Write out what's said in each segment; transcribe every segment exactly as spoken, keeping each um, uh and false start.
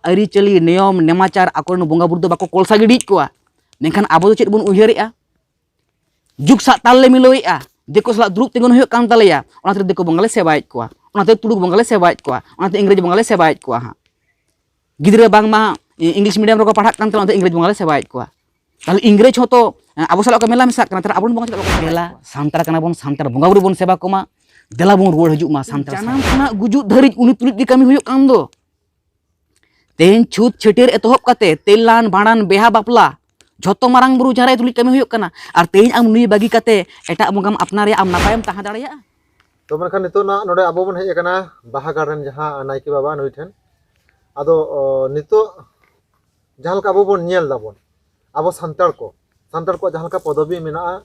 ᱟᱹᱨᱤᱪᱟᱹᱞᱤ, ᱱᱤᱭᱚᱢ, ᱱᱮᱢᱟᱪᱟᱨ, ᱟᱠᱚᱨᱮᱱ ᱵᱚᱸᱜᱟ ᱵᱩᱨᱩ ᱫᱚ ᱵᱟᱠᱚ ᱠᱚᱞᱥᱟ ᱜᱤᱰᱤᱭᱮᱫ ᱠᱚᱣᱟ᱾ ᱢᱮᱱᱠᱷᱟᱱ ᱟᱵᱚ ᱫᱚ ᱪᱮᱫ ᱵᱚᱱ ᱩᱭᱦᱟᱹᱨᱮᱜᱼᱟ? ᱡᱩᱜᱽ ᱥᱟᱶ ᱛᱟᱞ ᱞᱮ ᱢᱤᱞᱟᱹᱣᱮᱫᱼᱟ, ᱫᱤᱠᱩ ᱥᱟᱞᱟᱜ ᱫᱩᱲᱩᱵ ᱛᱤᱸᱜᱩᱱ ᱦᱩᱭᱩᱜ ᱠᱟᱱ ᱛᱟᱞᱮᱭᱟ, ᱚᱱᱟᱛᱮ ᱫᱤᱠᱩ ᱵᱚᱸᱜᱟ ᱞᱮ ᱥᱮᱵᱟᱭᱮᱫ ᱠᱚᱣᱟ, ᱚᱱᱟᱛᱮ ᱛᱩᱲᱩᱠ ᱵᱚᱸᱜᱟ ᱞᱮ ᱥᱮᱵᱟᱭᱮᱫ ᱠᱚᱣᱟ, ᱚᱱᱟᱛᱮ ᱤᱝᱨᱮᱡᱽ ᱵᱚᱸᱜᱟ ᱞᱮ ᱥᱮᱵᱟᱭᱮᱫ ᱠᱚᱣᱟ ᱦᱟᱸᱜ᱾ ᱜᱤᱫᱽᱨᱟᱹ ᱵᱟᱝᱢᱟ ᱤᱝᱞᱤᱥ ᱢᱤᱰᱤᱭᱟᱢ ᱨᱮᱠᱚ ᱯᱟᱲᱦᱟᱜ ᱠᱟᱱ ᱛᱟᱦᱮᱸᱱᱟ, ᱚᱱᱟᱛᱮ ᱤᱝᱨᱮᱡᱽ ᱵᱚᱸᱜᱟ ᱞᱮ ᱥᱮᱵᱟᱭᱮᱫ ᱠᱚᱣᱟ᱾ ᱛᱟᱦᱞᱮ ᱤᱝᱨᱮᱡᱽ ᱦᱚᱸᱛᱚ ᱟᱵᱚ ᱥᱟᱞᱟᱜ ᱠᱚ ᱢᱮᱞᱟ ᱢᱮᱥᱟᱜ ᱠᱟᱱᱟ, ᱛᱟᱦᱞᱮ ᱟᱵᱚᱨᱮᱱ ᱵᱚᱸᱜᱟ ᱪᱮᱫᱟᱜ ᱵᱟᱠᱚ ᱥᱮᱵᱟᱭᱮᱫ ᱠᱚᱣᱟ? ᱥᱟᱱᱛᱟᱲ ᱠᱟᱱᱟ ᱵᱚᱱ, ᱥᱟᱱᱛᱟᱲ ᱵᱚᱸᱜᱟ ᱵᱩᱨᱩ ᱵᱚᱱ ᱥᱮᱵᱟ ᱠᱚᱢᱟ, ᱫᱮᱞᱟ ᱵᱚᱱ ᱨᱩᱣᱟᱹᱲ ᱦᱤᱡᱩᱜ ᱢᱟ ᱥᱟᱱᱛᱟᱲ ᱡᱟᱱᱟᱢ ᱠᱷᱚᱱᱟᱜ ᱜᱩᱡᱩᱜ ᱫᱷᱟᱹᱨᱤᱡ ᱩᱱᱤ ᱛᱩᱞᱩᱡ ᱜᱮ ᱠᱟᱹᱢᱤ ᱦᱩᱭᱩᱜ ᱠᱟᱱ ᱫᱚ᱾ ᱛᱮᱦᱮᱧ ᱪᱷᱩᱛ ᱪᱷᱟᱹᱴᱭᱟᱹᱨ ᱮᱛᱚᱦᱚᱵ ᱠᱟᱛᱮ ᱛᱮᱞ ᱞᱟᱱ ᱵᱷᱟᱸᱰᱟᱱ ᱵᱮᱦᱟ ᱵᱟᱯᱞᱟ ᱡᱷᱚᱛᱚ ᱢᱟᱨᱟᱝ ᱵᱩᱨᱩ ᱡᱟᱦᱮᱨ ᱟᱭᱳ ᱛᱩᱞᱩᱡ ᱠᱟᱹᱢᱤ ᱦᱩᱭᱩᱜ ᱠᱟᱱᱟ, ᱟᱨ ᱛᱮᱦᱮᱧ ᱟᱢ ᱱᱩᱭ ᱵᱟᱹᱜᱤ ᱠᱟᱛᱮ ᱮᱴᱟᱜ ᱵᱚᱸᱜᱟᱢ ᱟᱯᱱᱟᱨᱮᱭᱟ, ᱟᱢ ᱱᱟᱯᱟᱭᱮᱢ ᱛᱟᱦᱮᱸ ᱫᱟᱲᱮᱭᱟᱜᱼᱟ? ᱛᱚ ᱢᱮᱱᱠᱷᱟᱱ ᱱᱤᱛᱚᱜ ᱱᱟᱜ ᱱᱚᱰᱮ ᱟᱵᱚ ᱵᱚᱱ ᱦᱮᱡ ᱟᱠᱟᱱᱟ ᱵᱟᱦᱟ ᱜᱟᱲ ᱨᱮᱱ ᱡᱟᱦᱟᱸ ᱱᱟᱭᱠᱮ ᱵᱟᱵᱟ ᱱᱩᱭ ᱴᱷᱮᱱ᱾ ᱟᱫᱚ ᱚ, ᱱᱤᱛᱚᱜ ᱡᱟᱦᱟᱸ ᱞᱮᱠᱟ ᱟᱵᱚ ᱵᱚᱱ ᱧᱮᱞ ᱫᱟᱵᱚᱱ, ᱟᱵᱚ ᱥᱟᱱᱛᱟᱲ ᱠᱚ, ᱥᱟᱱᱛᱟᱲ ᱠᱚᱣᱟᱜ ᱡᱟᱦᱟᱸ ᱞᱮᱠᱟ ᱯᱚᱫᱚᱵᱤ ᱢᱮᱱᱟᱜᱼᱟ,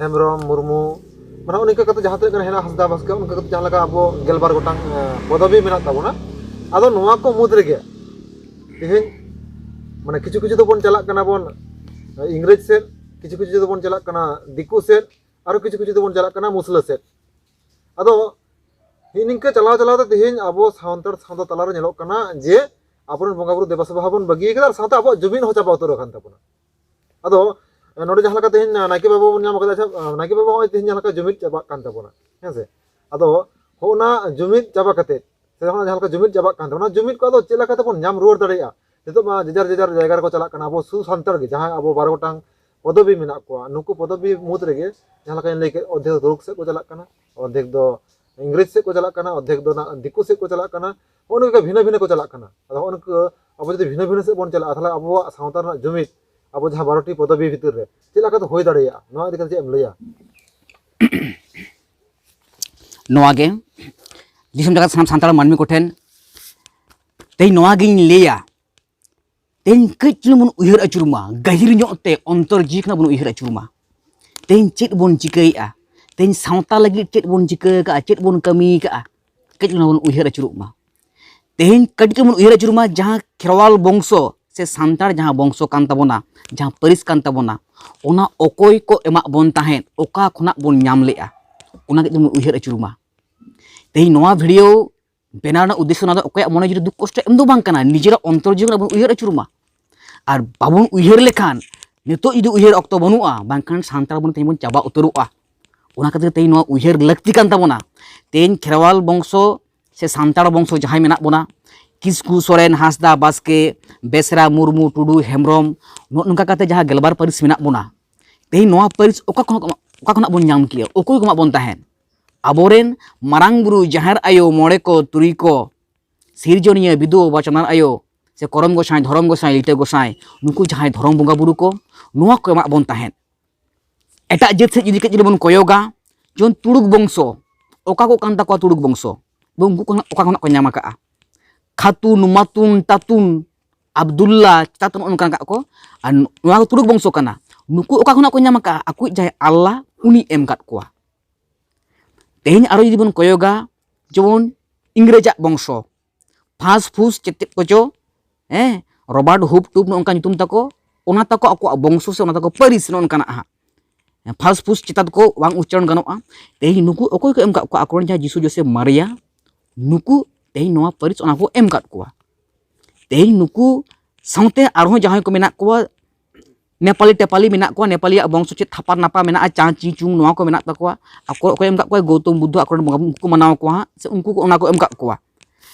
ᱦᱮᱢᱵᱨᱚᱢ, ᱢᱩᱨᱢᱩ, ᱢᱟᱱᱮ ᱚᱱᱠᱟ ᱠᱟᱛᱮ ᱡᱟᱦᱟᱸ ᱛᱤᱱᱟᱹᱜ ᱜᱟᱱ ᱦᱮᱱᱟᱜᱼᱟ, ᱦᱟᱸᱥᱫᱟ, ᱵᱟᱥᱠᱮ, ᱚᱱᱠᱟ ᱠᱟᱛᱮ ᱡᱟᱦᱟᱸ ᱞᱮᱠᱟ ᱟᱵᱚ ᱜᱮᱞᱵᱟᱨ ᱜᱚᱴᱟᱝ ᱮ, ᱯᱚᱫᱚᱵᱤ ᱢᱮᱱᱟᱜ ᱛᱟᱵᱚᱱᱟ᱾ ᱟᱫᱚ ᱱᱚᱣᱟ ᱠᱚ ᱢᱩᱫᱽ ᱨᱮᱜᱮ ᱛᱮᱦᱮᱧ ᱢᱟᱱᱮ ᱠᱤᱪᱷᱩ ᱠᱤᱪᱷᱩ ᱫᱚᱵᱚᱱ ᱪᱟᱞᱟᱜ ᱠᱟᱱᱟ ᱵᱚᱱ ᱮ, ᱤᱝᱨᱮᱡᱽ ᱥᱮᱫ, ᱠᱤᱪᱷᱩ ᱠᱤᱪᱷᱩ ᱫᱚᱵᱚᱱ ᱪᱟᱞᱟᱜ ᱠᱟᱱᱟ ᱫᱤᱠᱩ ᱥᱮᱫ, ᱟᱨᱚ ᱠᱤᱪᱷᱩ ᱠᱤᱪᱷᱩ ᱫᱚᱵᱚᱱ ᱪᱟᱞᱟᱜ ᱠᱟᱱᱟ ᱢᱩᱥᱞᱟᱹ ᱥᱮᱫ᱾ ᱟᱫᱚ ᱦᱤᱸ ᱱᱤᱝᱠᱟᱹ ᱪᱟᱞᱟᱣ ᱪᱟᱞᱟᱣ ᱛᱮ ᱛᱮᱦᱮᱧ ᱟᱵᱚ ᱥᱟᱱᱛᱟᱲ ᱥᱟᱶᱛᱟ ᱛᱟᱞᱟᱨᱮ ᱧᱮᱞᱚᱜ ᱠᱟᱱᱟ ᱡᱮ ᱟᱵᱚᱨᱮᱱ ᱵᱚᱸᱜᱟ ᱵᱩᱨᱩ ᱫᱮᱵᱟ ᱥᱮᱵᱟ ᱦᱚᱸᱵᱚᱱ ᱵᱟᱹᱜᱤ ᱠᱟᱫᱟ ᱟᱨ ᱥᱟᱶᱛᱮ ᱟᱵᱚᱣᱟᱜ ᱡᱩᱢᱤᱫ ᱦᱚᱸ ᱪᱟᱵᱟ ᱩᱛᱟᱹᱨ ᱟᱠᱟᱱ ᱛᱟᱵᱚᱱᱟ᱾ ᱟᱫᱚ ᱱᱚᱰᱮ ᱡᱟᱦᱟᱸ ᱞᱮᱠᱟ ᱛᱮᱦᱮᱧ ᱱᱟᱭᱠᱮ ᱵᱟᱵᱟ ᱵᱚᱱ ᱧᱟᱢ ᱠᱟᱫᱟ, ᱟᱪᱪᱷᱟ, ᱱᱟᱭᱠᱮ ᱵᱟᱵᱟ ᱦᱚᱸᱜᱼᱚᱭ ᱛᱮᱦᱮᱧ ᱡᱟᱦᱟᱸ ᱞᱮᱠᱟ ᱡᱩᱢᱤᱫ ᱪᱟᱵᱟᱜ ᱠᱟᱱ ᱛᱟᱵᱚᱱᱟ, ᱦᱮᱸ ᱥᱮ? ᱟᱫᱚ ᱦᱚᱸᱜᱼᱚ ᱱᱟ ᱡᱩᱢᱤᱫ ᱪᱟᱵᱟ ᱠᱟᱛᱮ ᱥᱮ ᱦᱚᱸᱜᱼᱚ ᱱᱟ ᱡᱟᱦᱟᱸ ᱞᱮᱠᱟ ᱡᱩᱢᱤᱫ ᱪᱟᱵᱟᱜ ᱠᱟᱱ ᱛᱟᱵᱚᱱᱟ, ᱚᱱᱟ ᱡᱩᱢᱤᱫ ᱠᱚ ᱟᱫᱚ ᱪᱮᱫ ᱞᱮᱠᱟ ᱛᱮᱵᱚᱱ ᱧᱟᱢ ᱨᱩᱣᱟᱹᱲ ᱫᱟᱲᱮᱭᱟᱜᱼᱟ? ᱱᱤᱛᱚᱜ ᱢᱟ ᱡᱮᱡᱟᱨ ᱡᱮᱡᱟᱨ ᱡᱟᱭᱜᱟ ᱨᱮᱠᱚ ᱪᱟᱞᱟᱜ ᱠᱟᱱᱟ᱾ ᱟᱵᱚ ᱥᱩᱫᱷᱩ ᱥᱟᱱᱛᱟᱲ ᱜᱮ ᱡᱟᱦᱟᱸᱭ ᱟᱵᱚ ᱵᱟᱨᱚ ᱜᱚᱴᱟᱝ ᱯᱚᱫᱚᱵᱤ ᱢᱮᱱᱟᱜ ᱠᱚᱣᱟ, ᱱᱩᱠᱩ ᱯᱚᱫᱚᱵᱤ ᱢᱩᱫᱽ ᱨᱮᱜᱮ ᱡᱟᱦᱟᱸ ᱞᱮᱠᱟᱧ ᱞᱟᱹᱭ ᱠᱮᱫ, ᱚᱨᱫᱷᱮᱠ ᱫᱚ ᱛᱩᱨᱩᱠ ᱥᱮᱫ ᱠᱚ ᱪᱟᱞᱟᱜ ᱠᱟᱱᱟ, ᱚᱨᱫᱷᱮᱠ ᱫᱚ ᱤᱝᱨᱮᱡᱽ ᱥᱮᱫ ᱠᱚ ᱪᱟᱞᱟᱜ ᱠᱟᱱᱟ, ᱚᱨᱫᱷᱮᱠ ᱫᱚ ᱱᱟᱜ ᱫᱤᱠᱩ ᱥᱮᱫ ᱠᱚ ᱪᱟᱞᱟᱜ ᱠᱟᱱᱟ᱾ ᱦᱚᱸᱜᱼᱚ ᱱᱚᱝᱠᱟ ᱵᱷᱤᱱᱟᱹ ᱵᱷᱤᱱᱟᱹ ᱠᱚ ᱪᱟᱞᱟᱜ ᱠᱟᱱᱟ᱾ ᱟᱫᱚ ᱦᱚᱸᱜᱼᱚ ᱱᱚᱝᱠᱟ ᱟᱵᱚ ᱡᱩᱫᱤ ᱵᱷᱤᱱᱟᱹ ᱵᱷᱤᱱᱟᱹ ᱥᱮᱫ ᱵᱚᱱ ᱪᱟᱞᱟᱜᱼᱟ, ᱛᱟᱦᱞᱮ ᱟᱵᱚᱣᱟᱜ ᱥᱟᱶᱛᱟ ᱨᱮᱱᱟᱜ ᱡᱩᱢᱤᱫ, ᱟᱵᱚ ᱡᱟᱦᱟᱸ ᱵᱟᱨᱚᱴᱤ ᱯᱚᱫᱚᱵᱤ ᱵᱷᱤᱛᱤᱨ ᱨᱮ ᱪᱮᱫ ᱞᱮᱠᱟᱛᱮ ᱦᱩᱭ ᱫᱟᱲᱮᱭᱟᱜᱼᱟ, ᱱᱚᱣᱟ ᱤᱫᱤ ᱠᱟᱛᱮ ᱪᱮᱫ ᱮᱢ ᱞᱟᱹᱭᱟ? ᱱᱚᱣᱟ ᱜᱮ ᱫᱤᱥᱚᱢ ᱡᱟᱠᱟᱛ ᱥᱟᱱᱟᱢ ᱥᱟᱱᱛᱟᱲ ᱢᱟᱹᱱᱢᱤ ᱠᱚᱴᱷᱮᱱ ᱛᱮᱦᱮᱧ ᱱᱚᱣᱟ ᱜᱤᱧ ᱞᱟᱹᱭᱟ, ᱛᱮᱦᱮᱧ ᱠᱟᱹᱡ ᱪᱩᱞᱩᱝ ᱵᱚᱱ ᱩᱭᱦᱟᱹᱨ ᱟᱹᱪᱩᱨ ᱢᱟ, ᱜᱟᱹᱦᱤᱨ ᱧᱚᱜ ᱛᱮ ᱚᱱᱛᱚᱨ ᱡᱤᱣᱤ ᱠᱷᱚᱱᱟᱜ ᱵᱚᱱ ᱩᱭᱦᱟᱹᱨ ᱟᱹᱪᱩᱨ ᱢᱟ᱾ ᱛᱮᱦᱮᱧ ᱪᱮᱫ ᱵᱚᱱ ᱪᱤᱠᱟᱹᱭᱮᱫᱼᱟ? ᱛᱮᱦᱮᱧ ᱥᱟᱶᱛᱟ ᱞᱟᱹᱜᱤᱫ ᱪᱮᱫ ᱵᱚᱱ ᱪᱤᱠᱟᱹ ᱟᱠᱟᱫᱼᱟ? ᱪᱮᱫ ᱵᱚᱱ ᱠᱟᱹᱢᱤ ᱟᱠᱟᱫᱼᱟ? ᱠᱟᱹᱡ ᱪᱩᱞᱩᱝ ᱵᱚᱱ ᱩᱭᱦᱟᱹᱨ ᱟᱹᱪᱩᱨᱚᱜ ᱢᱟ᱾ ᱛᱮᱦᱮᱧ ᱠᱟᱹᱴᱤᱡ ᱪᱩᱞᱩᱝ ᱵᱚᱱ ᱩᱭᱦᱟᱹᱨ ᱟᱹᱪᱩᱨ ᱢᱟ, ᱡᱟᱦᱟᱸ ᱠᱷᱮᱨᱣᱟᱞ ᱵᱚᱝᱥᱚ ᱥᱮ ᱥᱟᱱᱛᱟᱲ ᱡᱟᱦᱟᱸ ᱵᱚᱝᱥᱚ ᱠᱟᱱ ᱛᱟᱵᱚᱱᱟ, ᱡᱟᱦᱟᱸ ᱯᱟᱹᱨᱤᱥ ᱠᱟᱱ ᱛᱟᱵᱚᱱᱟ, ᱚᱱᱟ ᱚᱠᱚᱭ ᱠᱚ ᱮᱢᱟᱜ ᱵᱚᱱ ᱛᱟᱦᱮᱸᱫ, ᱚᱠᱟ ᱠᱷᱚᱱᱟᱜ ᱵᱚᱱ ᱧᱟᱢ ᱞᱮᱫᱼᱟ, ᱚᱱᱟ ᱠᱟᱹᱡ ᱵᱚᱱ ᱩᱭᱦᱟᱹᱨ ᱟᱹᱪᱩᱨ ᱢᱟ᱾ ᱛᱮᱦᱮᱧ ᱱᱚᱣᱟ ᱵᱷᱤᱰᱤᱭᱳ ᱵᱮᱱᱟᱣ ᱨᱮᱱᱟᱜ ᱩᱫᱽᱫᱮᱥᱥᱚ ᱚᱱᱟ ᱫᱚ ᱚᱠᱚᱭᱟᱜ ᱢᱚᱱᱮ ᱡᱤᱣᱤ ᱨᱮ ᱫᱩᱠ ᱠᱚᱥᱴᱚ ᱮᱢ ᱫᱚ ᱵᱟᱝ ᱠᱟᱱᱟ, ᱱᱤᱡᱮᱨᱟᱜ ᱚᱱᱛᱚᱨ ᱡᱤᱣᱤ ᱨᱮ ᱵᱚᱱ ᱩᱭᱦᱟᱹᱨ ᱟᱹᱪᱩᱨ ᱢᱟ᱾ ᱟᱨ ᱵᱟᱵᱚᱱ ᱩᱭᱦᱟᱹᱨ ᱞᱮᱠᱷᱟᱱ ᱱᱤᱛᱚᱜ ᱡᱩᱫᱤ ᱩᱭᱦᱟᱹᱨ ᱚᱠᱛᱚ ᱵᱟᱹᱱᱩᱜᱼᱟ, ᱵᱟᱝᱠᱷᱟᱱ ᱥᱟᱱᱛᱟᱲ ᱵᱚᱱ ᱛᱮᱦᱮᱧ ᱵᱚᱱ ᱪᱟᱵᱟ ᱩᱛᱟᱹᱨᱚᱜᱼᱟ᱾ ᱚᱱᱟ ᱠᱷᱟᱹᱛᱤᱨ ᱛᱮᱦᱮᱧ ᱱᱚᱣᱟ ᱩᱭᱦᱟᱹᱨ ᱞᱟᱹᱠᱛᱤ ᱠᱟᱱ ᱛᱟᱵᱚᱱᱟ᱾ ᱛᱮᱦᱮᱧ ᱠᱷᱮᱨᱣᱟᱞ ᱵᱚᱝᱥᱚ ᱥᱮ ᱥᱟᱱᱛᱟᱲ ᱵᱚᱝᱥᱚ ᱡᱟᱦᱟᱸᱭ ᱢᱮᱱᱟᱜ ᱵᱚᱱᱟ, ᱠᱤᱥᱠᱩ, ᱥᱚᱨᱮᱱ, ᱦᱟᱸᱥᱫᱟ, ᱵᱟᱥᱠᱮ, ᱵᱮᱥᱨᱟ, ᱢᱩᱨᱢᱩ, ᱴᱩᱰᱩ, ᱦᱮᱢᱵᱨᱚᱢ, ᱱᱚᱜᱼᱚ ᱱᱚᱝᱠᱟ ᱠᱟᱛᱮ ᱡᱟᱦᱟᱸ ᱜᱮᱞᱵᱟᱨ ᱯᱟᱹᱨᱤᱥ ᱢᱮᱱᱟᱜ ᱵᱚᱱᱟ, ᱛᱮᱦᱮᱧ ᱱᱚᱣᱟ ᱯᱟᱹᱨᱤᱥ ᱚᱠᱟ ᱠᱷᱚᱱ, ᱚᱠᱟ ᱠᱷᱚᱱᱟᱜ ᱵᱚᱱ ᱧᱟᱢ ᱠᱮᱭᱟ? ᱚᱠᱚᱭ ᱠᱚ ᱮᱢᱟᱜ ᱵᱚᱱ ᱛᱟᱦᱮᱸᱫ? ᱟᱵᱚᱨᱮᱱ ᱢᱟᱨᱟᱝ ᱵᱩᱨᱩ, ᱡᱟᱦᱮᱨ ᱟᱭᱳ, ᱢᱚᱬᱮ ᱠᱚ, ᱛᱩᱨᱩᱭ ᱠᱚ, ᱥᱤᱨᱡᱚᱱᱤᱭᱟᱹ, ᱵᱤᱫᱩ ᱵᱟᱵᱟ, ᱪᱟᱸᱫᱟᱱ ᱟᱭᱳ, ᱥᱮ ᱠᱚᱨᱚᱢ ᱜᱚᱸᱥᱟᱭ, ᱫᱷᱚᱨᱚᱢ ᱜᱚᱸᱥᱟᱭ, ᱞᱤᱴᱟᱹ ᱜᱚᱸᱥᱟᱭ, ᱱᱩᱠᱩ ᱡᱟᱦᱟᱸᱭ ᱫᱷᱚᱨᱚᱢ ᱵᱚᱸᱜᱟ ᱵᱩᱨᱩ ᱠᱚ, ᱱᱚᱣᱟ ᱠᱚ ᱮᱢᱟᱜ ᱵᱚᱱ ᱛᱟᱦᱮᱸᱫ᱾ ᱮᱴᱟᱜ ᱡᱟᱹᱛ ᱥᱮᱫ ᱡᱩᱫᱤ ᱠᱟᱹᱡ ᱡᱩᱫᱤ ᱵᱚᱱ ᱠᱚᱭᱚᱜᱟ, ᱡᱮᱢᱚᱱ ᱛᱩᱲᱩᱠ ᱵᱚᱝᱥᱚ, ᱚᱠᱟ ᱠᱚ ᱠᱟᱱ ᱛᱟᱠᱚᱣᱟ ᱛᱩᱲᱩᱠ ᱵᱚᱝᱥᱚ? ᱩᱱᱠᱩ ᱠᱚ ᱚᱠᱟ ᱠᱷᱚᱱᱟᱜ ᱠᱚ ᱧᱟᱢ ᱟᱠᱟᱜᱼᱟ? ᱠᱷᱟᱛᱩᱱ, ᱢᱟᱛᱩᱱ, ᱛᱟᱛᱩᱱ, ᱟᱵᱫᱩᱞᱞᱟ, ᱛᱟᱛᱩᱱ, ᱱᱚᱜᱼᱚ ᱱᱚᱝᱠᱟ ᱠᱟᱜ ᱠᱚ᱾ ᱟᱨ ᱱᱚᱣᱟ ᱫᱚ ᱛᱩᱲᱩᱠ ᱵᱚᱝᱥᱚ ᱠᱟᱱᱟ᱾ ᱱᱩᱠᱩ ᱚᱠᱟ ᱠᱷᱚᱱᱟᱜ ᱠᱚ ᱧᱟᱢ ᱟᱠᱟᱜᱼᱟ? ᱟᱠᱚᱭᱤᱡ ᱡᱟᱦᱟᱸᱭ ᱟᱞᱞᱟ, ᱩᱱᱤ ᱮᱢ ᱠᱟᱫ ᱠᱚᱣᱟ᱾ ᱛᱮᱦᱮᱧ ᱟᱨᱚ ᱡᱩᱫᱤ ᱵᱚᱱ ᱠᱚᱭᱚᱜᱟ, ᱡᱮᱢᱚᱱ ᱤᱝᱨᱮᱡᱟᱜ ᱵᱚᱝᱥᱚ, ᱯᱷᱟᱸᱥ ᱯᱷᱩᱥ ᱪᱮᱫ ᱪᱮᱫ ᱠᱚᱪᱚ, ᱦᱮᱸ, ᱨᱚᱵᱟᱨᱴ ᱦᱩᱯ ᱴᱩᱯ, ᱱᱚᱜᱼᱚ ᱱᱚᱝᱠᱟ ᱧᱩᱛᱩᱢ ᱛᱟᱠᱚ, ᱚᱱᱟ ᱛᱟᱠᱚ ᱟᱠᱚᱣᱟᱜ ᱵᱚᱝᱥᱚ ᱥᱮ ᱚᱱᱟ ᱛᱟᱠᱚ ᱯᱟᱹᱨᱤᱥ, ᱱᱚᱜᱼᱚ ᱱᱚᱝᱠᱟᱱᱟᱜ ᱦᱟᱸᱜ᱾ ᱯᱷᱟᱸᱥ ᱯᱷᱩᱥ ᱪᱮᱛᱟᱱ ᱠᱚ ᱵᱟᱝ ᱩᱪᱪᱟᱨᱚᱱ ᱜᱟᱱᱚᱜᱼᱟ᱾ ᱛᱮᱦᱮᱧ ᱱᱩᱠᱩ ᱚᱠᱚᱭ ᱠᱚ ᱮᱢ ᱠᱟᱜ ᱠᱚᱣᱟ? ᱟᱠᱚᱨᱮᱱ ᱡᱟᱦᱟᱸᱭ ᱡᱤᱥᱩ ᱡᱳᱥᱮᱯ ᱢᱟᱨᱤᱭᱟ, ᱱᱩᱠᱩ ᱛᱮᱦᱮᱧ ᱱᱚᱣᱟ ᱯᱟᱹᱨᱤᱥ ᱚᱱᱟ ᱠᱚ ᱮᱢ ᱠᱟᱜ ᱠᱚᱣᱟ᱾ ᱛᱮᱦᱮᱧ ᱱᱩᱠᱩ ᱥᱟᱶᱛᱮ ᱟᱨᱦᱚᱸ ᱡᱟᱦᱟᱸᱭ ᱠᱚ ᱢᱮᱱᱟᱜ ᱠᱚᱣᱟ, ᱱᱮᱯᱟᱞᱤ ᱴᱮᱯᱟᱞᱤ ᱢᱮᱱᱟᱜ ᱠᱚᱣᱟ, ᱱᱮᱯᱟᱞᱤᱭᱟᱜ ᱵᱚᱝᱥᱚ ᱪᱮᱫ ᱛᱷᱟᱯᱟ ᱱᱟᱯᱟ ᱢᱮᱱᱟᱜᱼᱟ, ᱪᱟ ᱪᱤ ᱪᱩᱝ, ᱱᱚᱣᱟ ᱠᱚ ᱢᱮᱱᱟᱜ ᱛᱟᱠᱚᱣᱟ᱾ ᱟᱠᱚ ᱚᱠᱚᱭ ᱮᱢ ᱠᱟᱜ ᱠᱚᱣᱟ? ᱜᱳᱛᱚᱢ ᱵᱩᱫᱽᱫᱷᱚ ᱟᱠᱚᱨᱮᱱ ᱵᱚᱸᱜᱟ ᱩᱱᱠᱩ ᱠᱚ ᱢᱟᱱᱟᱣ ᱠᱚᱣᱟ ᱦᱟᱸᱜ, ᱥᱮ ᱩᱱᱠᱩ ᱠᱚ ᱚᱱᱟ ᱠᱚ ᱮᱢ ᱠᱟᱜ ᱠᱚᱣᱟ᱾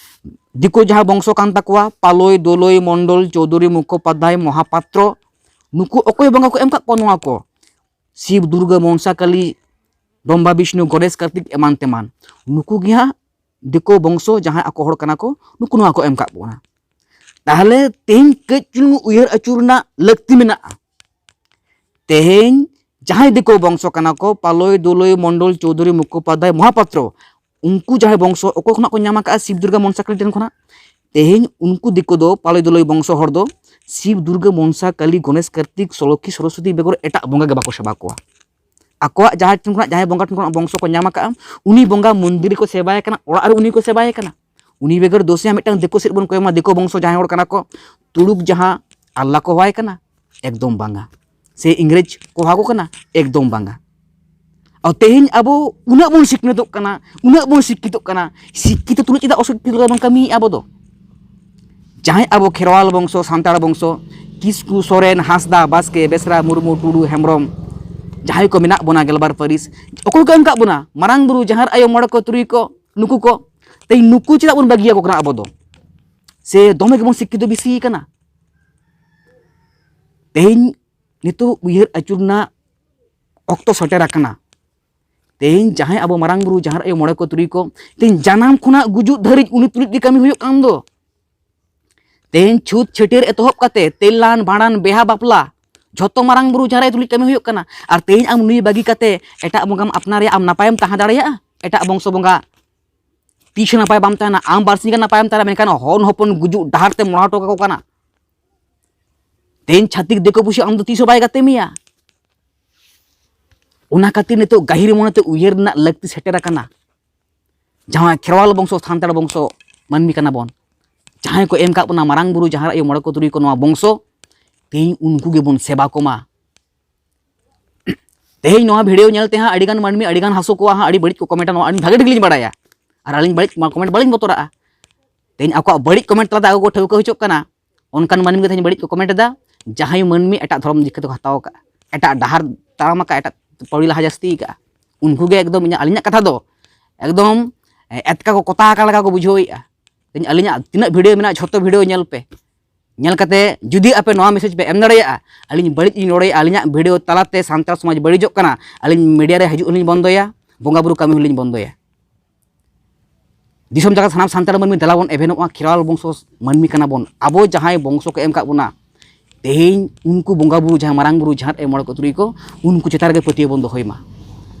ᱫᱤᱠᱩ ᱡᱟᱦᱟᱸ ᱵᱚᱝᱥᱚ ᱠᱟᱱ ᱛᱟᱠᱚᱣᱟ, ᱯᱟᱞᱚᱭ, ᱫᱳᱞᱚᱭ, ᱢᱚᱱᱰᱚᱞ, ᱪᱳᱣᱫᱷᱩᱨᱤ, ᱢᱩᱠᱷᱳᱯᱟᱫᱽᱫᱷᱟᱭ, ᱢᱚᱦᱟᱯᱟᱛᱨᱚ, ᱱᱩᱠᱩ ᱚᱠᱚᱭ ᱵᱚᱸᱜᱟ ᱠᱚ ᱮᱢ ᱠᱟᱜ ᱠᱚᱣᱟ ᱱᱚᱣᱟ ᱠᱚ? ᱥᱤᱵ, ᱫᱩᱨᱜᱟᱹ, ᱢᱚᱱᱥᱟ ᱠᱟᱞᱤ, ᱵᱨᱚᱦᱢᱟ, ᱵᱤᱥᱱᱩ, ᱜᱚᱱᱮᱥ, ᱠᱟᱨᱛᱤᱠ, ᱮᱢᱟᱱ ᱛᱮᱢᱟᱱ᱾ ᱱᱩᱠᱩ ᱜᱮ ᱦᱟᱸᱜ ᱫᱤᱠᱩ ᱵᱚᱝᱥᱚ ᱡᱟᱦᱟᱸᱭ ᱟᱠᱚ ᱦᱚᱲ ᱠᱟᱱᱟ ᱠᱚ, ᱱᱩᱠᱩ ᱱᱚᱣᱟ ᱠᱚ ᱮᱢ ᱠᱟᱜ ᱵᱚᱱᱟ᱾ ᱛᱟᱦᱚᱞᱮ ᱛᱮᱦᱮᱧ ᱠᱟᱹᱡ ᱪᱩᱞᱩᱝ ᱩᱭᱦᱟᱹᱨ ᱟᱹᱪᱩᱨ ᱨᱮᱱᱟᱜ ᱞᱟᱹᱠᱛᱤ ᱢᱮᱱᱟᱜᱼᱟ᱾ ᱛᱮᱦᱮᱧ ᱡᱟᱦᱟᱸᱭ ᱫᱤᱠᱩ ᱵᱚᱝᱥᱚ ᱠᱟᱱᱟ ᱠᱚ, ᱯᱟᱞᱚᱭ, ᱫᱳᱞᱚᱭ, ᱢᱚᱱᱰᱚᱞ, ᱪᱳᱣᱫᱷᱩᱨᱤ, ᱢᱩᱠᱷᱳᱯᱟᱫᱽᱫᱷᱟᱭ, ᱢᱚᱦᱟᱯᱟᱛᱨᱚ, ᱩᱱᱠᱩ ᱡᱟᱦᱟᱸᱭ ᱵᱚᱝᱥᱚ ᱚᱠᱚᱭ ᱠᱷᱚᱱᱟᱜ ᱠᱚ ᱧᱟᱢ ᱟᱠᱟᱫᱼᱟ? ᱥᱤᱵ, ᱫᱩᱨᱜᱟ, ᱢᱚᱱᱥᱟ ᱠᱟᱹᱞᱤ ᱴᱷᱮᱱ ᱠᱷᱚᱱᱟᱜ᱾ ᱛᱮᱦᱮᱧ ᱩᱱᱠᱩ ᱫᱤᱠᱩ ᱫᱚ, ᱯᱟᱞᱚᱭ, ᱫᱳᱞᱚᱭ ᱵᱚᱝᱥᱚ ᱦᱚᱲ ᱫᱚ ᱥᱤᱵ, ᱫᱩᱨᱜᱟ, ᱢᱚᱱᱥᱟ ᱠᱟᱹᱞᱤ, ᱜᱚᱱᱮᱥ, ᱠᱟᱨᱛᱤᱠ, ᱥᱚᱞᱚᱠᱠᱷᱤ, ᱥᱚᱨᱚᱥᱚᱛᱤ ᱵᱮᱜᱚᱨ ᱮᱴᱟᱜ ᱵᱚᱸᱜᱟ ᱜᱮ ᱵᱟᱠᱚ ᱥᱮᱵᱟ ᱠᱚᱣᱟ᱾ ᱟᱠᱚᱣᱟᱜ ᱡᱟᱦᱟᱸᱭ ᱴᱷᱮᱱ ᱠᱷᱚᱱᱟᱜ, ᱡᱟᱦᱟᱸᱭ ᱵᱚᱸᱜᱟ ᱴᱷᱮᱱ ᱠᱷᱚᱱᱟᱜ ᱵᱚᱝᱥᱚ ᱠᱚ ᱧᱟᱢ ᱟᱠᱟᱫᱼᱟ, ᱩᱱᱤ ᱵᱚᱸᱜᱟ ᱢᱚᱱᱫᱤᱨ ᱨᱮᱠᱚ ᱥᱮᱵᱟᱭᱮ ᱠᱟᱱᱟ, ᱚᱲᱟᱜ ᱨᱮ ᱩᱱᱤ ᱠᱚ ᱥᱮᱵᱟᱭᱮ ᱠᱟᱱᱟ᱾ ᱩᱱᱤ ᱵᱮᱜᱚᱨ ᱫᱳᱥᱮᱭᱟ ᱢᱤᱫᱴᱟᱝ ᱫᱤᱠᱩ ᱥᱮᱫ ᱵᱚᱱ ᱠᱚᱭᱚᱜ ᱢᱟ, ᱫᱤᱠᱩ ᱵᱚᱝᱥᱚ ᱡᱟᱦᱟᱸᱭ ᱦᱚᱲ ᱠᱟᱱᱟ ᱠᱚ, ᱛᱩᱲᱩᱠ ᱡᱟᱦᱟᱸ ᱟᱞᱞᱟ ᱠᱚ ᱦᱚᱦᱚᱣᱟᱭ ᱠᱟᱱᱟ, ᱮᱠᱫᱚᱢ ᱵᱟᱝᱟ᱾ ᱥᱮ ᱤᱝᱨᱮᱡᱽ ᱠᱚ ᱦᱚᱦᱚ ᱟᱠᱚ ᱠᱟᱱᱟ, ᱮᱠᱫᱚᱢ ᱵᱟᱝᱟ᱾ ᱛᱮᱦᱮᱧ ᱟᱵᱚ ᱩᱱᱟᱹᱜ ᱵᱚᱱ ᱥᱤᱠᱷᱱᱟᱹᱛᱚᱜ ᱠᱟᱱᱟ, ᱩᱱᱟᱹᱜ ᱵᱚᱱ ᱥᱤᱠᱠᱷᱤᱛᱚᱜ ᱠᱟᱱᱟ, ᱥᱤᱠᱠᱷᱤᱛᱚ ᱛᱩᱞᱩᱡ ᱪᱮᱫᱟᱜ ᱚᱥᱤᱠᱠᱷᱤᱛᱚ ᱵᱚᱱ ᱠᱟᱹᱢᱤᱭᱮᱫᱼᱟ ᱟᱵᱚ ᱫᱚ? ᱡᱟᱦᱟᱸᱭ ᱟᱵᱚ ᱠᱷᱮᱨᱣᱟᱞ ᱵᱚᱝᱥᱚ, ᱥᱟᱱᱛᱟᱲ ᱵᱚᱝᱥᱚ, ᱠᱤᱥᱠᱩ, ᱥᱚᱨᱮᱱ, ᱦᱟᱸᱥᱫᱟ, ᱵᱟᱥᱠᱮ, ᱵᱮᱥᱨᱟ, ᱢᱩᱨᱢᱩ, ᱴᱩᱰᱩ, ᱦᱮᱢᱵᱨᱚᱢ, ᱡᱟᱦᱟᱸᱭ ᱠᱚ ᱢᱮᱱᱟᱜ ᱵᱚᱱᱟ ᱜᱮᱞᱵᱟᱨ ᱯᱟᱹᱨᱤᱥ, ᱚᱠᱚᱭ ᱠᱚ ᱮᱢ ᱠᱟᱜ ᱵᱚᱱᱟ? ᱢᱟᱨᱟᱝ ᱵᱩᱨᱩ, ᱡᱟᱦᱮᱨ ᱟᱭᱳ, ᱢᱚᱬᱮ ᱠᱚ, ᱛᱩᱨᱩᱭ ᱠᱚ, ᱱᱩᱠᱩ ᱠᱚ᱾ ᱛᱮᱦᱮᱧ ᱱᱩᱠᱩ ᱪᱮᱫᱟᱜ ᱵᱚᱱ ᱵᱟᱹᱜᱤᱭᱟᱠᱚ ᱠᱟᱱᱟ ᱟᱵᱚ ᱫᱚ? ᱥᱮ ᱫᱚᱢᱮ ᱜᱮᱵᱚᱱ ᱥᱤᱠᱠᱷᱤᱛᱚ ᱵᱮᱥᱤ ᱠᱟᱱᱟ? ᱛᱮᱦᱮᱧ ᱱᱤᱛᱚᱜ ᱩᱭᱦᱟᱹᱨ ᱟᱹᱪᱩᱨ ᱨᱮᱱᱟᱜ ᱚᱠᱛᱚ ᱥᱮᱴᱮᱨ ᱟᱠᱟᱱᱟ᱾ ᱛᱮᱦᱮᱧ ᱡᱟᱦᱟᱸᱭ ᱟᱵᱚ ᱢᱟᱨᱟᱝ ᱵᱩᱨᱩ, ᱡᱟᱦᱮᱨ ᱟᱭᱳ, ᱢᱚᱬᱮ ᱠᱚ, ᱛᱩᱨᱩᱭ ᱠᱚ, ᱛᱮᱦᱮᱧ ᱡᱟᱱᱟᱢ ᱠᱷᱚᱱᱟᱜ ᱜᱩᱡᱩᱜ ᱫᱷᱟᱹᱨᱤᱡ ᱩᱱᱤ ᱛᱩᱞᱩᱡ ᱜᱮ ᱠᱟᱹᱢᱤ ᱦᱩᱭᱩᱜ ᱠᱟᱱ ᱫᱚ᱾ ᱛᱮᱦᱮᱧ ᱪᱷᱩᱛ ᱪᱷᱟᱹᱴᱭᱟᱹᱨ ᱮᱛᱚᱦᱚᱵ ᱠᱟᱛᱮ ᱛᱮᱞᱟᱱ, ᱵᱷᱟᱸᱰᱟᱱ, ᱵᱮᱦᱟ, ᱵᱟᱯᱞᱟ, ᱡᱷᱚᱛᱚ ᱢᱟᱨᱟᱝ ᱵᱩᱨᱩ, ᱡᱟᱦᱮᱨ ᱟᱭᱳ ᱛᱩᱞᱩᱡ ᱠᱟᱹᱢᱤ ᱦᱩᱭᱩᱜ ᱠᱟᱱᱟ᱾ ᱟᱨ ᱛᱮᱦᱮᱧ ᱟᱢ ᱱᱩᱭ ᱵᱟᱹᱜᱤ ᱠᱟᱛᱮ ᱮᱴᱟᱜ ᱵᱚᱸᱜᱟᱢ ᱟᱯᱱᱟᱨᱮᱭᱟ, ᱟᱢ ᱱᱟᱯᱟᱭᱮᱢ ᱛᱟᱦᱮᱸ ᱫᱟᱲᱮᱭᱟᱜᱼᱟ? ᱮᱴᱟᱜ ᱵᱚᱝᱥᱚ ᱵᱚᱸᱜᱟ ᱛᱤᱥ ᱦᱚᱸ ᱱᱟᱯᱟᱭ ᱵᱟᱢ ᱛᱟᱦᱮᱱᱟ, ᱟᱢ ᱵᱟᱨᱥᱤᱧ ᱜᱟᱱ ᱱᱟᱯᱟᱭᱮᱢ ᱛᱟᱦᱮᱱᱟ, ᱢᱮᱱᱠᱷᱟᱱ ᱦᱚᱱ ᱦᱚᱯᱚᱱ ᱜᱩᱡᱩᱜ ᱰᱟᱦᱟᱨ ᱛᱮᱢ ᱢᱚᱦᱰᱟ ᱦᱚᱴᱚ ᱠᱟᱠᱚ ᱠᱟᱱᱟ᱾ ᱛᱮᱦᱮᱧ ᱪᱷᱟᱹᱛᱤᱠ ᱫᱤᱠᱩ ᱯᱩᱥᱤ ᱟᱢ ᱫᱚ ᱛᱤᱥ ᱦᱚᱸ ᱵᱟᱭ ᱜᱟᱛᱮ ᱢᱮᱭᱟ᱾ ᱚᱱᱟ ᱠᱷᱟᱹᱛᱤᱨ ᱱᱤᱛᱚᱜ ᱜᱟᱹᱦᱤᱨ ᱢᱚᱱᱮᱛᱮ ᱩᱭᱦᱟᱹᱨ ᱨᱮᱱᱟᱜ ᱞᱟᱹᱠᱛᱤ ᱥᱮᱴᱮᱨ ᱟᱠᱟᱱᱟ᱾ ᱡᱟᱦᱟᱸ ᱠᱷᱮᱨᱣᱟᱞ ᱵᱚᱝᱥᱚ, ᱥᱟᱱᱛᱟᱲ ᱵᱚᱝᱥᱚ ᱢᱟᱹᱱᱢᱤ ᱠᱟᱱᱟ ᱵᱚᱱ, ᱡᱟᱦᱟᱸᱭ ᱠᱚ ᱮᱢ ᱠᱟᱜ ᱵᱚᱱᱟ ᱢᱟᱨᱟᱝ ᱵᱩᱨᱩ, ᱡᱟᱦᱮᱨ ᱟᱭᱳ, ᱢᱚᱬᱮ ᱠᱚ, ᱛᱩᱨᱩᱭ ᱠᱚ, ᱱᱚᱣᱟ ᱵᱚᱝᱥᱚ, ᱛᱮᱦᱮᱧ ᱩᱱᱠᱩ ᱜᱮᱵᱚᱱ ᱥᱮᱵᱟ ᱠᱚᱢᱟ᱾ ᱛᱮᱦᱮᱧ ᱱᱚᱣᱟ ᱵᱷᱤᱰᱤᱭᱳ ᱧᱮᱞ ᱛᱮ ᱦᱟᱸᱜ ᱟᱹᱰᱤ ᱜᱟᱱ ᱢᱟᱹᱱᱢᱤ ᱟᱹᱰᱤ ᱜᱟᱱ ᱦᱟᱹᱥᱩ ᱠᱚᱣᱟ ᱦᱟᱸᱜ, ᱟᱹᱰᱤ ᱵᱟᱹᱲᱤᱡ ᱠᱚ ᱠᱚᱢᱮᱱᱴᱟ, ᱱᱚᱣᱟ ᱟᱹᱞᱤᱧ ᱵᱷᱟᱜᱮ ᱴᱷᱤᱠ ᱞᱤᱧ ᱵᱟᱲᱟᱭᱟ᱾ ᱟᱨ ᱟᱹᱞᱤᱧ ᱵᱟᱹᱲᱤᱡ ᱠᱚᱢᱮᱱᱴ ᱵᱟᱹᱞᱤᱧ ᱵᱚᱛᱚᱨᱟᱜᱼᱟ᱾ ᱛᱮᱦᱮᱧ ᱟᱠᱚᱣᱟᱜ ᱵᱟᱹᱲᱤᱡ ᱠᱚᱢᱮᱱᱴ ᱛᱟᱞᱟᱛᱮ ᱟᱠᱚ ᱠᱚ ᱴᱷᱟᱹᱣᱠᱟᱹ ᱦᱚᱪᱚᱜ ᱠᱟᱱᱟ᱾ ᱚᱱᱠᱟᱱ ᱢᱟᱹᱱᱢᱤ ᱜᱮ ᱛᱮᱦᱮᱧ ᱵᱟᱹᱲᱤᱡ ᱠᱚ ᱠᱚᱢᱮᱱᱴ ᱮᱫᱟ, ᱡᱟᱦᱟᱸᱭ ᱢᱟᱹᱱᱢᱤ ᱮᱴᱟᱜ ᱫᱷᱚᱨᱚᱢ ᱫᱤᱠᱠᱷᱟ ᱛᱮᱠᱚ ᱦᱟᱛᱟᱣ ᱟᱠᱟᱫᱼᱟ, ᱮᱴᱟᱜ ᱰᱟᱦᱟᱨ ᱛᱟᱲᱟᱢ ᱟᱠᱟᱫᱼᱟ, ᱮᱴᱟᱜ ᱯᱟᱹᱣᱲᱤ ᱞᱟᱦᱟ ᱡᱟᱹᱥᱛᱤ ᱟᱠᱟᱫᱼᱟ᱾ ᱩᱱᱠᱩ ᱜᱮ ᱮᱠᱫᱚᱢ ᱤᱧᱟᱹᱜ, ᱟᱹᱞᱤᱧᱟᱜ ᱠᱟᱛᱷᱟ ᱫᱚ ᱮᱠᱫᱚᱢ ᱮᱛᱠᱟ ᱠᱚ ᱠᱚᱛᱟ ᱟᱠᱟᱱ ᱞᱮᱠᱟ ᱠᱚ ᱵᱩᱡᱷᱟᱹᱣᱮᱫᱼᱟ᱾ ᱛᱮᱦᱮᱧ ᱟᱹᱞᱤᱧᱟᱜ ᱛᱤᱱᱟᱹᱜ ᱵᱷᱤᱰᱤᱭᱳ ᱢᱮᱱᱟᱜᱼᱟ, ᱡᱷᱚᱛᱚ ᱵᱷᱤᱰᱤᱭᱳ ᱧᱮᱞ ᱯᱮ᱾ ᱧᱮᱞ ᱠᱟᱛᱮ ᱡᱩᱫᱤ ᱟᱯᱮ ᱱᱚᱣᱟ ᱢᱮᱥᱮᱡᱽ ᱯᱮ ᱮᱢ ᱫᱟᱲᱮᱭᱟᱜᱼᱟ, ᱟᱹᱞᱤᱧ ᱵᱟᱹᱲᱤᱡ ᱞᱤᱧ ᱨᱚᱲᱮᱫᱼᱟ, ᱟᱹᱞᱤᱧᱟᱜ ᱵᱷᱤᱰᱤᱭᱳ ᱛᱟᱞᱟᱛᱮ ᱥᱟᱱᱛᱟᱲ ᱥᱚᱢᱟᱡᱽ ᱵᱟᱹᱲᱤᱡᱚᱜ ᱠᱟᱱᱟ, ᱟᱹᱞᱤᱧ ᱢᱤᱰᱤᱭᱟ ᱨᱮ ᱦᱤᱡᱩᱜ ᱦᱚᱸᱞᱤᱧ ᱵᱚᱱᱫᱚᱭᱟ, ᱵᱚᱸᱜᱟ ᱵᱩᱨᱩ ᱠᱟᱹᱢᱤ ᱦᱚᱸᱞᱤᱧ ᱵᱚᱱᱫᱚᱭᱟ᱾ ᱫᱤᱥᱚᱢ ᱡᱟᱠᱟᱛ ᱥᱟᱱᱟᱢ ᱥᱟᱱᱛᱟᱲ ᱢᱟᱹᱱᱢᱤ ᱫᱮᱞᱟ ᱵᱚᱱ ᱮᱵᱷᱮᱱᱚᱜᱼᱟ, ᱠᱷᱮᱨᱣᱟᱞ ᱵᱚᱝᱥᱚ ᱢᱟᱹᱱᱢᱤ ᱠᱟᱱᱟ ᱵᱚᱱ᱾ ᱟᱵᱚ ᱡᱟᱦᱟᱸᱭ ᱵᱚᱝᱥᱚ ᱠᱚ ᱮᱢ ᱠᱟᱜ ᱵᱚᱱᱟ, ᱛᱮᱦᱮᱧ ᱩᱱᱠᱩ ᱵᱚᱸᱜᱟ ᱵᱩᱨᱩ, ᱡᱟᱦᱟᱸ ᱢᱟᱨᱟᱝ ᱵᱩᱨᱩ, ᱡᱟᱦᱮᱨ ᱟᱭᱳ, ᱢᱚᱬᱮ ᱠᱚ, ᱛᱩᱨᱩᱭ ᱠᱚ, ᱩᱱᱠᱩ ᱪᱮᱛᱟᱱ ᱨᱮᱜᱮ ᱯᱟᱹᱛᱭᱟᱹᱣ ᱵᱚᱱ ᱫᱚᱦᱚᱭ ᱢᱟ᱾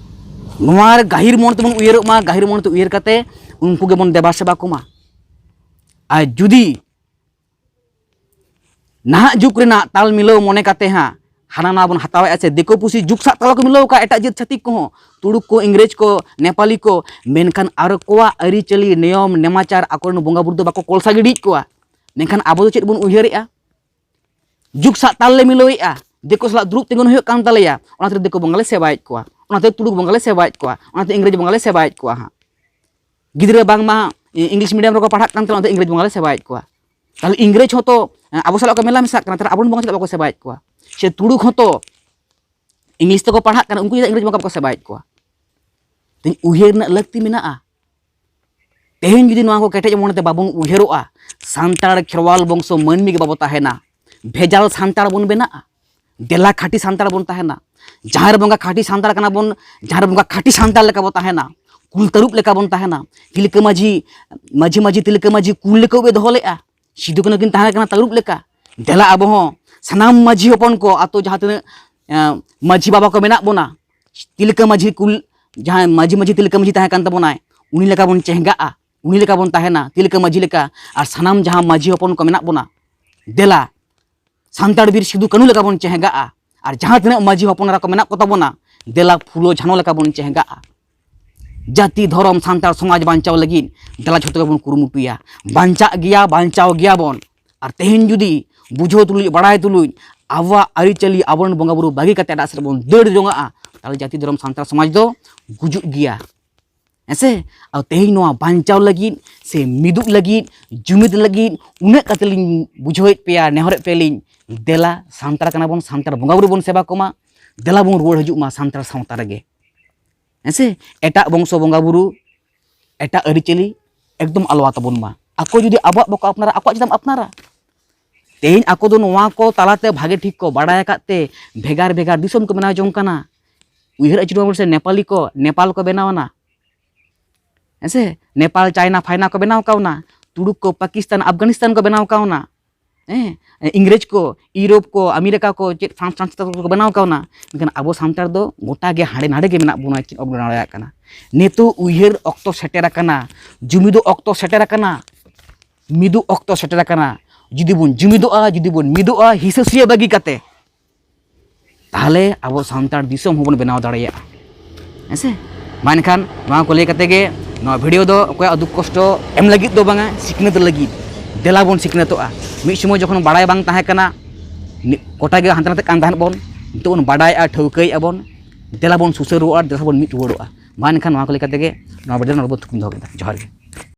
ᱱᱚᱣᱟ ᱨᱮ ᱜᱟᱹᱦᱤᱨ ᱢᱚᱱ ᱛᱮᱵᱚᱱ ᱩᱭᱦᱟᱹᱨᱚᱜ ᱢᱟ, ᱜᱟᱹᱦᱤᱨ ᱢᱚᱱ ᱛᱮ ᱩᱭᱦᱟᱹᱨ ᱠᱟᱛᱮ ᱩᱱᱠᱩ ᱜᱮᱵᱚᱱ ᱫᱮᱵᱟ ᱥᱮᱵᱟ ᱠᱚᱢᱟ᱾ ᱟᱨ ᱡᱩᱫᱤ ᱱᱟᱦᱟᱜ ᱡᱩᱜᱽ ᱨᱮᱱᱟᱜ ᱛᱟᱞ ᱢᱤᱞᱟᱹᱣ ᱢᱚᱱᱮ ᱠᱟᱛᱮ ᱦᱟᱸᱜ ᱦᱟᱱᱟ ᱱᱟᱣᱟ ᱵᱚᱱ ᱦᱟᱛᱟᱣᱮᱫᱼᱟ ᱥᱮ, ᱫᱤᱠᱩ ᱯᱩᱥᱤ ᱡᱩᱜᱽ ᱥᱟᱶ ᱛᱟᱞ ᱠᱚ ᱢᱤᱞᱟᱹᱣ ᱟᱠᱟᱫ ᱮᱴᱟᱜ ᱡᱟᱹᱛ ᱪᱷᱟᱹᱛᱤᱠ ᱠᱚᱦᱚᱸ, ᱛᱩᱲᱩᱠ ᱠᱚ, ᱤᱝᱨᱮᱡᱽ ᱠᱚ, ᱱᱮᱯᱟᱞᱤ ᱠᱚ, ᱢᱮᱱᱠᱷᱟᱱ ᱟᱠᱚᱣᱟᱜ ᱟᱹᱨᱤᱪᱟᱹᱞᱤ, ᱱᱤᱭᱚᱢ, ᱱᱮᱢᱟᱪᱟᱨ, ᱟᱠᱚᱨᱮᱱ ᱵᱚᱸᱜᱟ ᱵᱩᱨᱩ ᱫᱚ ᱵᱟᱠᱚ ᱠᱚᱞᱥᱟ ᱜᱤᱰᱤᱭᱮᱫ ᱠᱚᱣᱟ᱾ ᱢᱮᱱᱠᱷᱟᱱ ᱟᱵᱚ ᱫᱚ ᱪᱮᱫ ᱵᱚᱱ ᱩᱭᱦᱟᱹᱨᱮᱜᱼᱟ? ᱡᱩᱜᱽ ᱥᱟᱶ ᱛᱟᱞ ᱞᱮ ᱢᱤᱞᱟᱹᱣᱮᱫᱼᱟ, ᱫᱤᱠᱩ ᱥᱟᱞᱟᱜ ᱫᱩᱲᱩᱵ ᱛᱤᱸᱜᱩᱱ ᱦᱩᱭᱩᱜ ᱠᱟᱱ ᱛᱟᱞᱮᱭᱟ, ᱚᱱᱟ ᱠᱷᱟᱹᱛᱤᱨ ᱫᱤᱠᱩ ᱵᱚᱸᱜᱟ ᱞᱮ ᱥᱮᱵᱟᱭᱮᱫ ᱠᱚᱣᱟ᱾ ᱚᱱᱟᱛᱮ ᱛᱩᱲᱩᱠ ᱵᱚᱸᱜᱟ ᱞᱮ ᱥᱮᱵᱟᱭᱮᱫ ᱠᱚᱣᱟ, ᱚᱱᱟᱛᱮ ᱤᱝᱨᱮᱡᱽ ᱵᱚᱸᱜᱟ ᱞᱮ ᱥᱮᱵᱟᱭᱮᱫ ᱠᱚᱣᱟ ᱦᱟᱸᱜ᱾ ᱜᱤᱫᱽᱨᱟᱹ ᱵᱟᱝᱢᱟ ᱤᱝᱞᱤᱥ ᱢᱤᱰᱤᱭᱟᱢ ᱨᱮᱠᱚ ᱯᱟᱲᱦᱟᱜ ᱠᱟᱱ ᱛᱟᱦᱮᱸ, ᱚᱱᱟᱛᱮ ᱤᱝᱨᱮᱡᱽ ᱵᱚᱸᱜᱟ ᱞᱮ ᱥᱮᱵᱟᱭᱮᱫ ᱠᱚᱣᱟ᱾ ᱛᱟᱦᱚᱞᱮ ᱤᱝᱨᱮᱡᱽ ᱦᱚᱸᱛᱚ ᱟᱵᱚ ᱥᱟᱞᱟᱜ ᱠᱚ ᱢᱮᱞᱟ ᱢᱮᱥᱟᱜ ᱠᱟᱱᱟ, ᱛᱟᱦᱚᱞᱮ ᱟᱵᱚᱨᱮᱱ ᱵᱚᱸᱜᱟ ᱪᱮᱫᱟᱜ ᱵᱟᱠᱚ ᱥᱮᱵᱟᱭᱮᱫ ᱠᱚᱣᱟ? ᱥᱮ ᱛᱩᱲᱩᱠ ᱦᱚᱸᱛᱚ ᱤᱝᱞᱤᱥ ᱛᱮᱠᱚ ᱯᱟᱲᱦᱟᱜ ᱠᱟᱱᱟ, ᱩᱱᱠᱩ ᱪᱮᱫᱟᱜ ᱤᱝᱨᱮᱡᱽ ᱵᱚᱸᱜᱟ ᱵᱟᱠᱚ ᱥᱮᱵᱟᱭᱮᱫ ᱠᱚᱣᱟ? ᱛᱮᱦᱮᱧ ᱩᱭᱦᱟᱹᱨ ᱨᱮᱱᱟᱜ ᱞᱟᱹᱠᱛᱤ ᱢᱮᱱᱟᱜᱼᱟ᱾ ᱛᱮᱦᱮᱧ ᱡᱩᱫᱤ ᱱᱚᱣᱟ ᱠᱚ ᱠᱮᱴᱮᱡ ᱢᱚᱱᱮᱛᱮ ᱵᱟᱵᱚᱱ ᱩᱭᱦᱟᱹᱨᱚᱜᱼᱟ, ᱥᱟᱱᱛᱟᱲ ᱠᱷᱮᱨᱣᱟᱞ ᱵᱚᱝᱥᱚ ᱢᱟᱹᱱᱢᱤ ᱜᱮ ᱵᱟᱵᱚ ᱛᱟᱦᱮᱱᱟ, ᱵᱷᱮᱡᱟᱞ ᱥᱟᱱᱛᱟᱲ ᱵᱚᱱ ᱵᱮᱱᱟᱜᱼᱟ᱾ ᱫᱮᱞᱟ ᱠᱷᱟᱹᱴᱤ ᱥᱟᱱᱛᱟᱲ ᱵᱚᱱ ᱛᱟᱦᱮᱱᱟ᱾ ᱡᱟᱦᱮᱨ ᱵᱚᱸᱜᱟ ᱠᱷᱟᱹᱴᱤ ᱥᱟᱱᱛᱟᱲ ᱠᱟᱱᱟ ᱵᱚᱱ, ᱡᱟᱦᱮᱨ ᱵᱚᱸᱜᱟ ᱠᱷᱟᱹᱴᱤ ᱥᱟᱱᱛᱟᱲ ᱞᱮᱠᱟ ᱵᱚᱱ ᱛᱟᱦᱮᱱᱟ᱾ ᱠᱩᱞ ᱛᱟᱹᱨᱩᱵ ᱞᱮᱠᱟ ᱵᱚᱱ ᱛᱟᱦᱮᱱᱟ᱾ ᱛᱤᱞᱠᱟᱹ ᱢᱟᱹᱡᱷᱤ, ᱢᱟᱹᱡᱷᱤ ᱢᱟᱹᱡᱷᱤ ᱛᱤᱞᱠᱟᱹ ᱢᱟᱹᱡᱷᱤ ᱠᱩᱞ ᱞᱮᱠᱟ ᱩᱵ ᱮ ᱫᱚᱦᱚ ᱞᱮᱫᱼᱟ᱾ ᱥᱤᱫᱩ ᱠᱟᱹᱱᱦᱩ ᱠᱤᱱ ᱛᱟᱦᱮᱸ ᱠᱟᱱᱟ ᱛᱟᱹᱨᱩᱵ ᱞᱮᱠᱟ᱾ ᱫᱮᱞᱟ ᱟᱵᱚ ᱦᱚᱸ ᱥᱟᱱᱟᱢ ᱢᱟᱹᱡᱷᱤ ᱦᱚᱯᱚᱱ ᱠᱚ, ᱟᱛᱳ ᱡᱟᱦᱟᱸ ᱛᱤᱱᱟᱹᱜ ᱮᱸ, ᱢᱟᱹᱡᱷᱤ ᱵᱟᱵᱟ ᱠᱚ ᱢᱮᱱᱟᱜ ᱵᱚᱱᱟ, ᱛᱤᱞᱠᱟᱹ ᱢᱟᱹᱡᱷᱤ ᱠᱩᱞ, ᱡᱟᱦᱟᱸᱭ ᱢᱟᱹᱡᱷᱤ ᱢᱟᱹᱡᱷᱤ ᱛᱤᱞᱠᱟᱹ ᱢᱟᱹᱡᱷᱤ ᱛᱟᱦᱮᱸ ᱠᱟᱱ ᱛᱟᱵᱚᱱᱟᱭ, ᱩᱱᱤ ᱞᱮᱠᱟ ᱵᱚᱱ ᱪᱮᱦᱜᱟᱜᱼᱟ, ᱩᱱᱤ ᱞᱮᱠᱟ ᱵᱚᱱ ᱛᱟᱦᱮᱱᱟ ᱛᱤᱞᱠᱟᱹ ᱢᱟᱹᱡᱷᱤ ᱞᱮᱠᱟ᱾ ᱟᱨ ᱥᱟᱱᱟᱢ ᱡᱟᱦᱟᱸ ᱢᱟᱹᱡᱷᱤ ᱦᱚᱯᱚᱱ ᱠᱚ ᱢᱮᱱᱟᱜ ᱵᱚᱱᱟ, ᱫᱮᱞᱟ ᱥᱟᱱᱛᱟᱲ ᱵᱤᱨ ᱥᱤᱫᱩ ᱠᱟᱹᱱᱩ ᱞᱮᱠᱟ ᱵᱚᱱ ᱪᱮᱦᱜᱟᱜᱼᱟ᱾ ᱟᱨ ᱡᱟᱦᱟᱸ ᱛᱤᱱᱟᱹᱜ ᱢᱟᱹᱡᱷᱤ ᱦᱚᱯᱚᱱ ᱮᱨᱟ ᱠᱚ ᱢᱮᱱᱟᱜ ᱠᱚ ᱛᱟᱵᱚᱱᱟ, ᱫᱮᱞᱟ ᱯᱷᱩᱞᱳ ᱡᱷᱟᱱᱚ ᱞᱮᱠᱟ ᱵᱚᱱ ᱪᱮᱦᱜᱟᱜᱼᱟ᱾ ᱡᱟᱹᱛᱤ ᱫᱷᱚᱨᱚᱢ ᱥᱟᱱᱛᱟᱲ ᱥᱚᱢᱟᱡᱽ ᱵᱟᱧᱪᱟᱣ ᱞᱟᱹᱜᱤᱫ ᱫᱮᱞᱟ ᱡᱷᱚᱛᱚ ᱜᱮᱵᱚᱱ ᱠᱩᱨᱩᱢᱩᱴᱩᱭᱟ᱾ ᱵᱟᱧᱪᱟᱜ ᱜᱮᱭᱟ, ᱵᱟᱧᱪᱟᱣ ᱜᱮᱭᱟᱵᱚᱱ᱾ ᱟᱨ ᱛᱮᱦᱮᱧ ᱡᱩᱫᱤ ᱵᱩᱡᱷᱟᱹᱣ ᱛᱩᱞᱩᱡ, ᱵᱟᱲᱟᱭ ᱛᱩᱞᱩᱡ ᱟᱵᱚᱣᱟᱜ ᱟᱹᱨᱤᱪᱟᱹᱞᱤ, ᱟᱵᱚᱨᱮᱱ ᱵᱚᱸᱜᱟ ᱵᱩᱨᱩ ᱵᱟᱹᱜᱤ ᱠᱟᱛᱮ ᱮᱴᱟᱜ ᱥᱮᱫ ᱵᱚᱱ ᱫᱟᱹᱲ ᱡᱚᱝᱟᱜᱼᱟ, ᱛᱟᱦᱚᱞᱮ ᱡᱟᱹᱛᱤ ᱫᱷᱚᱨᱚᱢ ᱥᱟᱱᱛᱟᱲ ᱥᱚᱢᱟᱡᱽ ᱫᱚ ᱜᱩᱡᱩᱜ ᱜᱮᱭᱟ᱾ ᱦᱮᱸᱥᱮ? ᱟᱨ ᱛᱮᱦᱮᱧ ᱱᱚᱣᱟ ᱵᱟᱧᱪᱟᱣ ᱞᱟᱹᱜᱤᱫ ᱥᱮ ᱢᱤᱫᱚᱜ ᱞᱟᱹᱜᱤᱫ, ᱡᱩᱢᱤᱫ ᱞᱟᱹᱜᱤᱫ ᱩᱱᱟᱹᱜ ᱠᱟᱛᱮ ᱞᱤᱧ ᱵᱩᱡᱷᱟᱹᱣᱮᱫ ᱯᱮᱭᱟ, ᱱᱮᱦᱚᱨᱮᱫ ᱯᱮᱭᱟᱞᱤᱧ, ᱫᱮᱞᱟ ᱥᱟᱱᱛᱟᱲ ᱠᱟᱱᱟ ᱵᱚᱱ, ᱥᱟᱱᱛᱟᱲ ᱵᱚᱸᱜᱟ ᱵᱩᱨᱩ ᱵᱚᱱ ᱥᱮᱵᱟ ᱠᱚᱢᱟ, ᱫᱮᱞᱟ ᱵᱚᱱ ᱨᱩᱣᱟᱹᱲ ᱦᱤᱡᱩᱜ ᱢᱟ ᱥᱟᱱᱛᱟᱲ ᱥᱟᱶᱛᱟ ᱨᱮᱜᱮ᱾ ᱦᱮᱸᱥᱮ? ᱮᱴᱟᱜ ᱵᱚᱝᱥᱚ ᱵᱚᱸᱜᱟ ᱵᱩᱨᱩ, ᱮᱴᱟᱜ ᱟᱹᱨᱤᱪᱟᱹᱞᱤ ᱮᱠᱫᱚᱢ ᱟᱞᱚᱣᱟ ᱛᱟᱵᱚᱱ ᱢᱟ᱾ ᱟᱠᱚ ᱡᱩᱫᱤ ᱟᱵᱚᱣᱟᱜ ᱵᱟᱠᱚ ᱟᱯᱱᱟᱨᱟ, ᱟᱠᱚᱣᱟᱜ ᱪᱮᱫᱟᱜ ᱮᱢ ᱟᱯᱱᱟᱨᱟ? ᱛᱮᱦᱮᱧ ᱟᱠᱚ ᱫᱚ ᱱᱚᱣᱟ ᱠᱚ ᱛᱟᱞᱟᱛᱮ ᱵᱷᱟᱜᱮ ᱴᱷᱤᱠ ᱠᱚ ᱵᱟᱲᱟᱭ ᱟᱠᱟᱫ ᱛᱮ ᱵᱷᱮᱜᱟᱨ ᱵᱷᱮᱜᱟᱨ ᱫᱤᱥᱚᱢ ᱠᱚ ᱵᱮᱱᱟᱣ ᱡᱚᱝ ᱠᱟᱱᱟ᱾ ᱩᱭᱦᱟᱹᱨ ᱟᱹᱪᱩᱨ ᱢᱟᱵᱚᱱ ᱥᱮ, ᱱᱮᱯᱟᱞᱤ ᱠᱚ ᱱᱮᱯᱟᱞ ᱠᱚ ᱵᱮᱱᱟᱣ ᱮᱱᱟ, ᱦᱮᱸᱥᱮ? ᱱᱮᱯᱟᱞ, ᱪᱟᱭᱱᱟ, ᱯᱷᱟᱭᱱᱟ ᱠᱚ ᱵᱮᱱᱟᱣ ᱠᱟᱣᱱᱟ, ᱛᱩᱲᱩᱠ ᱠᱚ ᱯᱟᱠᱤᱥᱛᱟᱱ, ᱟᱯᱷᱜᱟᱱᱤᱥᱛᱟᱱ ᱠᱚ ᱵᱮᱱᱟᱣ ᱠᱟᱣᱱᱟ, ᱦᱮᱸ, ᱤᱝᱨᱮᱡᱽ ᱠᱚ, ᱤᱭᱩᱨᱳᱯ ᱠᱚ, ᱟᱢᱮᱨᱤᱠᱟ ᱠᱚ, ᱪᱮᱫ ᱯᱷᱨᱟᱱᱥ, ᱯᱷᱨᱟᱱᱥ ᱠᱚ ᱵᱮᱱᱟᱣ ᱠᱟᱣᱱᱟ᱾ ᱢᱮᱱᱠᱷᱟᱱ ᱟᱵᱚ ᱥᱟᱱᱛᱟᱲ ᱫᱚ ᱜᱚᱴᱟ ᱜᱮ ᱦᱟᱸᱰᱮ ᱱᱟᱰᱮ ᱜᱮ ᱢᱮᱱᱟᱜ ᱵᱚᱱᱟ, ᱪᱮᱫ ᱵᱟᱵᱚᱱ ᱵᱮᱱᱟᱣ ᱫᱟᱲᱮᱭᱟᱜ ᱠᱟᱱᱟ᱾ ᱱᱤᱛᱚᱜ ᱩᱭᱦᱟᱹᱨ ᱚᱠᱛᱚ ᱥᱮᱴᱮᱨ ᱟᱠᱟᱱᱟ, ᱡᱩᱢᱤᱫᱚᱜ ᱚᱠᱛᱚ ᱥᱮᱴᱮᱨ ᱟᱠᱟᱱᱟ, ᱢᱤᱫᱚᱜ ᱚᱠᱛᱚ ᱥᱮᱴᱮᱨ ᱟᱠᱟᱱᱟ᱾ ᱡᱩᱫᱤ ᱵᱚᱱ ᱡᱩᱢᱤᱫᱚᱜᱼᱟ, ᱡᱩᱫᱤ ᱵᱚᱱ ᱢᱤᱫᱚᱜᱼᱟ ᱦᱤᱥᱟᱹᱥᱩᱭᱟᱹ ᱵᱟᱹᱜᱤ ᱠᱟᱛᱮ, ᱛᱟᱦᱚᱞᱮ ᱟᱵᱚ ᱥᱟᱱᱛᱟᱲ ᱫᱤᱥᱚᱢ ᱦᱚᱸᱵᱚᱱ ᱵᱮᱱᱟᱣ ᱫᱟᱲᱮᱭᱟᱜᱼᱟ᱾ ᱦᱮᱸ ᱥᱮ? ᱢᱟ ᱮᱱᱠᱷᱟᱱ ᱱᱚᱣᱟ ᱠᱚ ᱞᱟᱹᱭ ᱠᱟᱛᱮ ᱜᱮ ᱱᱚᱣᱟ ᱵᱷᱤᱰᱤᱭᱳ ᱫᱚ ᱚᱠᱚᱭᱟᱜ ᱫᱩᱠ ᱠᱚᱥᱴᱚ ᱮᱢ ᱞᱟᱹᱜᱤᱫ ᱫᱚ ᱵᱟᱝᱟ, ᱥᱤᱠᱷᱱᱟᱹᱛ ᱞᱟᱹᱜᱤᱫ᱾ ᱫᱮᱞᱟ ᱵᱚᱱ ᱥᱤᱠᱷᱱᱟᱹᱛᱚᱜᱼᱟ᱾ ᱢᱤᱫ ᱥᱚᱢᱚᱭ ᱡᱚᱠᱷᱚᱱ ᱵᱟᱲᱟᱭ ᱵᱟᱝ ᱛᱟᱦᱮᱸ ᱠᱟᱱᱟ, ᱱᱤ-, ᱜᱚᱴᱟ ᱜᱮ ᱦᱟᱱᱛᱮ ᱱᱟᱛᱮ ᱠᱟᱱ ᱛᱟᱦᱮᱸᱫ ᱵᱚᱱ, ᱱᱤᱛᱚᱜ ᱵᱚᱱ ᱵᱟᱰᱟᱭᱮᱜᱼᱟ, ᱴᱷᱟᱹᱣᱠᱟᱹᱭᱮᱜᱼᱟ ᱵᱚᱱ᱾ ᱫᱮᱞᱟ ᱵᱚᱱ ᱥᱩᱥᱟᱹᱨᱚᱜᱼᱟ, ᱫᱮᱞᱟ ᱵᱚᱱ ᱢᱤᱫ ᱨᱩᱣᱟᱹᱲᱚᱜᱼᱟ᱾ ᱢᱟ ᱮᱱᱠᱷᱟᱱ ᱱᱚᱣᱟ ᱠᱚ ᱞᱮᱠᱟ ᱛᱮᱜᱮ ᱱᱚᱣᱟ ᱵᱟᱨᱭᱟ ᱱᱚᱰᱮ ᱵᱚᱱ ᱛᱷᱩᱠᱩᱢ ᱫᱚᱦᱚ ᱠᱮᱫᱟ᱾ ᱡᱚᱦᱟᱨ ᱜᱮ᱾